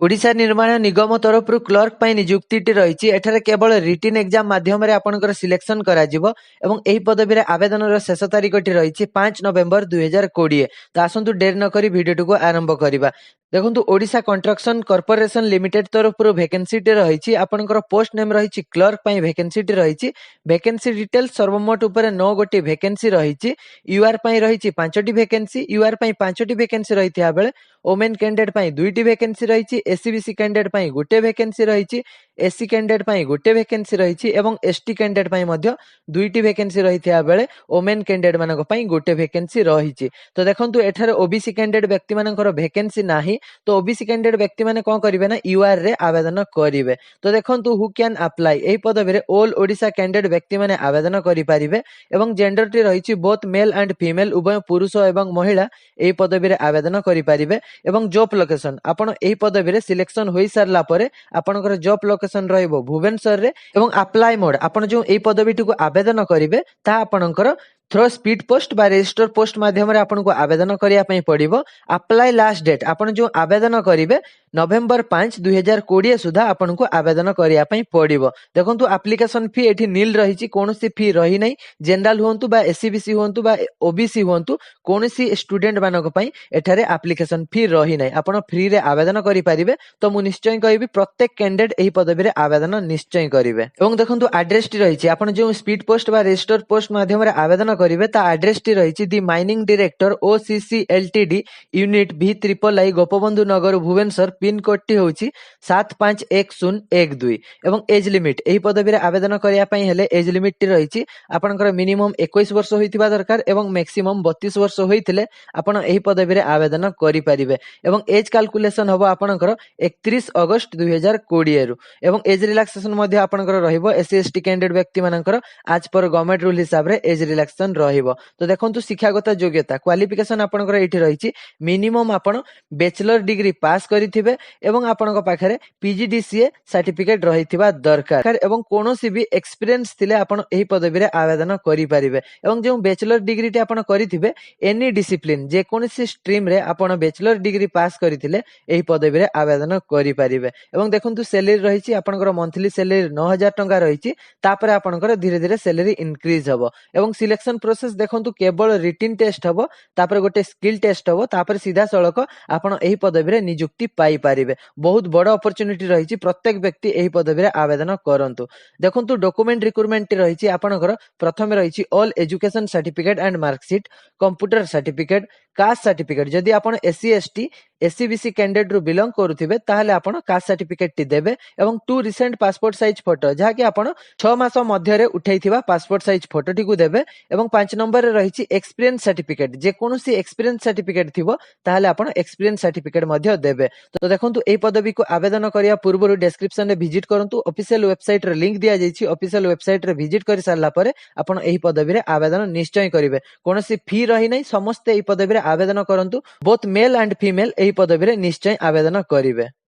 ଓଡ଼ିଶା ନିର୍ମାଣ ନିଗମ ତରଫରୁ କ୍ଲର୍କ ପାଇଁ ନିଯୁକ୍ତିଟି ରହିଛି। ଏଠାରେ କେବଳ ରିଟିନ୍ ଏକ୍ଜାମ ମାଧ୍ୟମରେ ଆପଣଙ୍କର ସିଲେକ୍ସନ କରାଯିବ ଏବଂ ଏହି ପଦବୀରେ ଆବେଦନର ଶେଷ ତାରିଖଟି ରହିଛି 5 ନଭେମ୍ବର 2020। ତ ଆସନ୍ତୁ, ଡେରି ନକରି ଭିଡ଼ିଓଟିକୁ ଆରମ୍ଭ କରିବା। ଦେଖନ୍ତୁ, ଓଡ଼ିଶା କନଷ୍ଟ୍ରକ୍ସନ କର୍ପୋରେସନ ଲିମିଟେଡ୍ ତରଫରୁ ଭେକେନ୍ସିଟି ରହିଛି। ଆପଣଙ୍କର ପୋଷ୍ଟ ନେମ୍ ରହିଛି କ୍ଲର୍କ ପାଇଁ ଭେକେନ୍ସିଟି ରହିଛି। ଭେକେନ୍ସି ଡିଟେଲ୍ସ, ସର୍ବମୋଟ ଉପରେ ନଅ ଗୋଟି ଭେକେନ୍ସି ରହିଛି। ୟୁଆର୍ ପାଇଁ ରହିଛି ପାଞ୍ଚଟି ଭେକେନ୍ସି। ୟୁଆର୍ ପାଇଁ ପାଞ୍ଚଟି ଭେକେନ୍ସି ରହିଥିବା ବେଳେ ଓମେନ୍ କ୍ୟାଣ୍ଡିଡେଟ୍ ପାଇଁ ଦୁଇଟି ଭେକେନ୍ସି ରହିଛି, ଏସଇବିସି କ୍ୟାଣ୍ଡିଡେଟ୍ ପାଇଁ ଗୋଟେ ଭେକେନ୍ସି ରହିଛି, ଏସସି କ୍ୟାଣ୍ଡିଡେଟ୍ ପାଇଁ ଗୋଟେ ଭେକେନ୍ସି ରହିଛି ଏବଂ ଏସଟି କ୍ୟାଣ୍ଡିଡେଟ୍ ପାଇଁ ମଧ୍ୟ ଦୁଇଟି ଭେକେନ୍ସି ରହିଥିବା ବେଳେ ଓମେନ୍ କ୍ୟାଣ୍ଡିଡେଟ୍ ମାନଙ୍କ ପାଇଁ ଗୋଟେ ଭେକେନ୍ସି ରହିଛି। ତ ଦେଖନ୍ତୁ, ଏଠାରେ ଓବିସି କ୍ୟାଣ୍ଡିଡେଟ୍ ବ୍ୟକ୍ତିମାନଙ୍କର ଭେକେନ୍ସି ନାହିଁ। ତ ଓବିସି କ୍ୟାଣ୍ଡିଡେଟ୍ ବ୍ୟକ୍ତିମାନେ କଣ କରିବେ ନା ୟୁଆର୍ ରେ ଆବେଦନ କରିବେ। ତ ଦେଖନ୍ତୁ, ହୁ can apply? ଏହି ପଦବୀରେ ଅଲ୍ ଓଡ଼ିଶା କ୍ୟାଣ୍ଡିଡେଟ୍ ବ୍ୟକ୍ତିମାନେ ଆବେଦନ କରିପାରିବେ ଏବଂ ଜେଣ୍ଡରଟି ରହିଛି ବୋଥ୍ ମେଲ୍ ଆଣ୍ଡ ଫିମେଲ୍। ଉଭୟ ପୁରୁଷ ଏବଂ ମହିଳା ଏହି ପଦବୀରେ ଆବେଦନ କରିପାରିବେ। ଏବଂ ଜବ୍ ଲୋକେସନ, ଆପଣ ଏହି ପଦବୀରେ ସିଲେକ୍ସନ ହୋଇସାରିଲା ପରେ ଆପଣଙ୍କର ଜବ୍ ଲୋକେସନ ରହିବ ଭୁବନେଶ୍ୱରରେ। ଏବଂ ଆପ୍ଲାଏ ମୋଡ୍, ଆପଣ ଯେଉଁ ଏହି ପଦବୀଟିକୁ ଆବେଦନ କରିବେ, ତାହା ଆପଣଙ୍କର ଥ୍ରୁ ସ୍ପିଡ୍ ପୋଷ୍ଟ ବା ରେଜିଷ୍ଟର ପୋଷ୍ଟ ମାଧ୍ୟମରେ ଆପଣଙ୍କୁ ଆବେଦନ କରିବା ପାଇଁ ପଡ଼ିବ। ଆପ୍ଲାଏ ଲାଷ୍ଟ ଡେଟ୍, ଆପଣ ଯେଉଁ ଆବେଦନ କରିବେ, ନଭେମ୍ବର 5, 2020 ସୁଦ୍ଧା ଆପଣଙ୍କୁ ଆବେଦନ କରିବା ପାଇଁ ପଡ଼ିବ। ଦେଖନ୍ତୁ, ଆପ୍ଲିକେସନ ଫି ଏଠି ନିଲ୍ ରହିଛି, କୌଣସି ଫି ରହିନାହିଁ। ଜେନେରାଲ ହୁଅନ୍ତୁ ବା ଏସଇବିସି ହୁଅନ୍ତୁ ବା ଓବିସି ହୁଅନ୍ତୁ, କୌଣସି ଷ୍ଟୁଡେଣ୍ଟ ମାନଙ୍କ ପାଇଁ ଏଠାରେ ଆପ୍ଲିକେସନ ଫି ରହିନାହିଁ। ଆପଣ ଫ୍ରିରେ ଆବେଦନ କରିପାରିବେ। ତ ମୁଁ ନିଶ୍ଚୟ କହିବି, ପ୍ରତ୍ୟେକ କ୍ୟାଣ୍ଡିଡେଟ୍ ଏହି ପଦବୀରେ ଆବେଦନ ନିଶ୍ଚୟ କରିବେ। ଏବଂ ଦେଖନ୍ତୁ, ଆଡ୍ରେସଟି ରହିଛି, ଆପଣ ଯେଉଁ ସ୍ପିଡ୍ ପୋଷ୍ଟ ବା ରେଜିଷ୍ଟର ପୋଷ୍ଟ ମାଧ୍ୟମରେ ଆବେଦନ କରିବେ, ତା ଆଡ୍ରେସଟି ରହିଛି The Mining Director, OCC Ltd, Unit VIII, Gopabandhu Nagar, Bhubaneswar. Pin କୋଡଟି ହେଉଛି 751012। ଏବଂ ଏଜ୍ ଲିମିଟ୍, ଏହି ପଦବୀରେ ଆବେଦନ କରିବା ପାଇଁ ହେଲେ ଏଜ୍ ଲିମିଟଟି ରହିଛି ଆପଣଙ୍କର ମିନିମମ୍ 21 ବର୍ଷ ହୋଇଥିବା ଦରକାର ଏବଂ ମ୍ୟାକ୍ସିମମ୍ 32 ବର୍ଷ ହୋଇଥିଲେ ଆପଣ ଏହି ପଦବୀରେ ଆବେଦନ କରିପାରିବେ। ଏବଂ ଏଜ୍ କାଲକୁଲେସନ ହେବ ଆପଣଙ୍କର 31 ଅଗଷ୍ଟ 2020ରୁ ଏବଂ ଏଜ୍ ରିଲାକ୍ସେସନ ମଧ୍ୟ ଆପଣଙ୍କର ରହିବ। ଏସସି, ଏସଟି କ୍ୟାଣ୍ଡିଡେଟ୍ ବ୍ୟକ୍ତିମାନଙ୍କର ଆଜ୍ ପର ଗଭର୍ଣ୍ଣମେଣ୍ଟ ରୁଲ୍ ହିସାବରେ ଏଜ୍ ରିଲାକ୍ସେସନ ରହିବ। ତ ଦେଖନ୍ତୁ, ଶିକ୍ଷାଗତ ଯୋଗ୍ୟତା, କ୍ୱାଲିଫିକେସନ ଆପଣଙ୍କର ଏଇଠି ରହିଛି, ମିନିମମ୍ ଆପଣ ବ୍ୟାଚଲର ଡିଗ୍ରୀ ପାସ୍ କରିଥିବେ ଏବଂ ଆପଣଙ୍କ ପାଖରେ ପିଜିଡିସିଏ ସାର୍ଟିଫିକେଟ ରହିଥିବା ଦରକାର ଏବଂ କୌଣସି ବି ଏକ୍ସପିରିଏନ୍ସ ଥିଲେ ଆପଣ ଏହି ପଦବୀରେ ଆବେଦନ କରିପାରିବେ। ଏବଂ ଯେଉଁ ବ୍ୟାଚଲର ଡିଗ୍ରୀଟି ଆପଣ କରିଥିବେ, ଏନି ଡିସିପ୍ଲିନ, ଯେକୌଣସି ଷ୍ଟ୍ରିମରେ ଆପଣ ବ୍ୟାଚଲର ଡିଗ୍ରୀ ପାସ୍ କରିଥିଲେ ଏହି ପଦବୀରେ ଆବେଦନ କରିପାରିବେ। ଏବଂ ଦେଖନ୍ତୁ, ସାଲେରୀ ରହିଛି ଆପଣଙ୍କର ମନ୍ଥଲି ସାଲେରୀ 9000 ଟଙ୍କା ରହିଛି। ତାପରେ ଆପଣଙ୍କର ଧୀରେ ଧୀରେ ସାଲେରୀ ଇନକ୍ରିଜ ହବ। ଏବଂ ସିଲେକ୍ସନ ପ୍ରୋସେସ ଦେଖନ୍ତୁ, କେବଳ ରିଟିନ୍ ଟେଷ୍ଟ ହବ, ତାପରେ ଗୋଟେ ସ୍କିଲ୍ ଟେଷ୍ଟ ହବ, ତାପରେ ସିଧାସଳଖ ଆପଣ ଏହି ପଦବୀରେ ନିଯୁକ୍ତି ପାଇପାରିବେ। ବହୁତ ବଡ ଅପରଚୁନିଟି ରହିଛି। ପ୍ରତ୍ୟେକ ବ୍ୟକ୍ତି ଏହି ପଦବୀରେ ଆବେଦନ କରନ୍ତୁ। ଦେଖନ୍ତୁ, ଡକୁମେଣ୍ଟ ରିକ୍ୱାରମେଣ୍ଟଟି ରହିଛି ଆପଣଙ୍କର, ପ୍ରଥମେ ରହିଛି all education certificate and marksheet, computer certificate, caste certificate। ଯଦି ଆପଣ ଏସସି, ଏସଟି, ଏସଇବିସି କ୍ୟାଣ୍ଡିଡେଟ୍ରୁ ବିଲଙ୍ଗ କରୁଥିବେ, ତାହେଲେ ଆପଣ କାଷ୍ଟ ସାର୍ଟିଫିକେଟଟି ଦେବେ। ଏବଂ two recent passport size photo, ଯାହାକି ଆପଣ 6 ମାସ ମଧ୍ୟରେ ଉଠେଇଥିବା ପାସପୋର୍ଟ ସାଇଜ ଫଟୋଟିକୁ ଦେବେ। ଏବଂ 5 ନମ୍ବରରେ ରହିଛି ଏକ୍ସପିରିଏନ୍ସ ସାର୍ଟିଫିକେଟ। ଯେକୌଣସି ଏକ୍ସପିରିଏନ୍ସ ସାର୍ଟିଫିକେଟ ଥିବ, ତାହେଲେ ଆପଣ ଏକ୍ସପିରିଏନ୍ସ ସାର୍ଟିଫିକେଟ ମଧ୍ୟ ଦେବେ। ତ ଦେଖନ୍ତୁ, ଏହି ପଦବୀକୁ ଆବେଦନ କରିବା ପୂର୍ବରୁ ଡେସ୍କ୍ରିପସନରେ ଭିଜିଟ୍ କରନ୍ତୁ। ଅଫିସିଆଲ ୱେବସାଇଟର ଲିଙ୍କ ଦିଆଯାଇଛି। ଅଫିସିଆଲ ୱେବସାଇଟରେ ଭିଜିଟ୍ କରି ସାରିଲା ପରେ ଆପଣ ଏହି ପଦବୀରେ ଆବେଦନ ନିଶ୍ଚୟ କରିବେ। କୌଣସି ଫି ରହିନାହିଁ। ସମସ୍ତେ ଏହି ପଦବୀରେ ଆବେଦନ କରନ୍ତୁ। ବୋଥ୍ ମେଲ୍ ଆଣ୍ଡ ଫିମେଲ ଏହି ପଦବୀରେ ନିଶ୍ଚୟ ଆବେଦନ କରିବେ।